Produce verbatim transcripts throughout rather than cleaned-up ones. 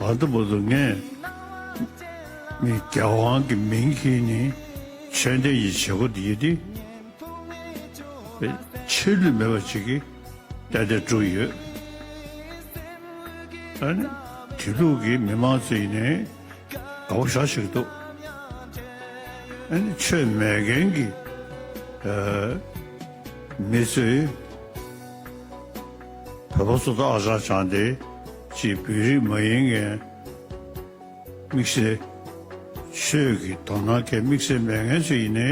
ད་ལྟ་བར་དུ་ངས་མི་རྒྱལ་དབང་གི་མིང་གིས་ནི་ཆོས་ལྡན་གྱི་བྱེད་སྒོ་འདི་དེ་ཆད་ལུས་མེད་པ་ཅིག་གིས་ཏན་ཏན་བསྒྲུབས་ཡོད། ཨ་ནི་དེ་ལུགས་ཀྱི་མི་མང་ཚོས་ནི་དགའ་པོ་ཞེ་དྲག་འདུག་ཨ་ནི་ཆོས་མེད་མཁན་གྱི་ཨ་མི་ཚོས་བོད་པ་ཚོ་ད་ཨ་ཅག་ཅང་དེ་ཅིག་བོད་རིགས་མ་ཡིན་མཁན། དམིགས་བསལ་ཆོས་ཀྱི་དོ་སྣང་གི་དམིགས་བསལ་མེད་མཁན་ཚོ་ཡིན་ནའི་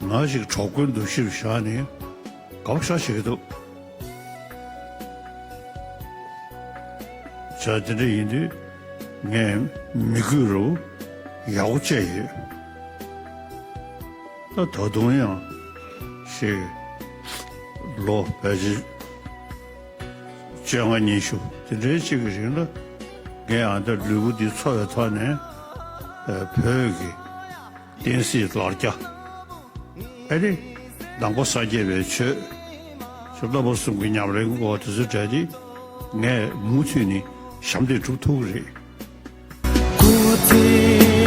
ང་ཞིག་གྲོགས་པོའི་འདུ་ཤེས་བཞག་ནས་དགའ་པོ་ཞེ་དྲག་བྱེད་ཀྱི་འདུག་བྱས་དེ་འདྲ་ཡིན་དུས་ངས་མི་དགོས་རུ་ཡག་པོ་བྱས་ཡོད། ད་ད་དུང་ཡང་ཞིག་ལོ་ཕལ་ཆེར་བཅོ་ལྔ་ཉི་ཤུ་དེ་འདྲའི་ཅིག་གི་རིང་ལ་ངས་ཨ་ད་ལུས་པོ་འདི་འཚོ་བའི་ཐོག་ནས་ཨ་བོད་ཀྱི་བསྟན་སྲིད་ལ་རྒྱ་ཨ་ནི་ནང་པ་སངས་རྒྱས་པའི་ཆོས་ཞབས་བསྟན་པ་གསུམ་གྱི་ཉམས་ལེན་སྐོར་དེ་ཚོའི་གྲས་དེ་ངས་མུ་མཐུད་ནས་ཞབས་འདེགས་སྒྲུབ་ཐུབ་ཀྱི་རེད། སྐུ་ཚེ་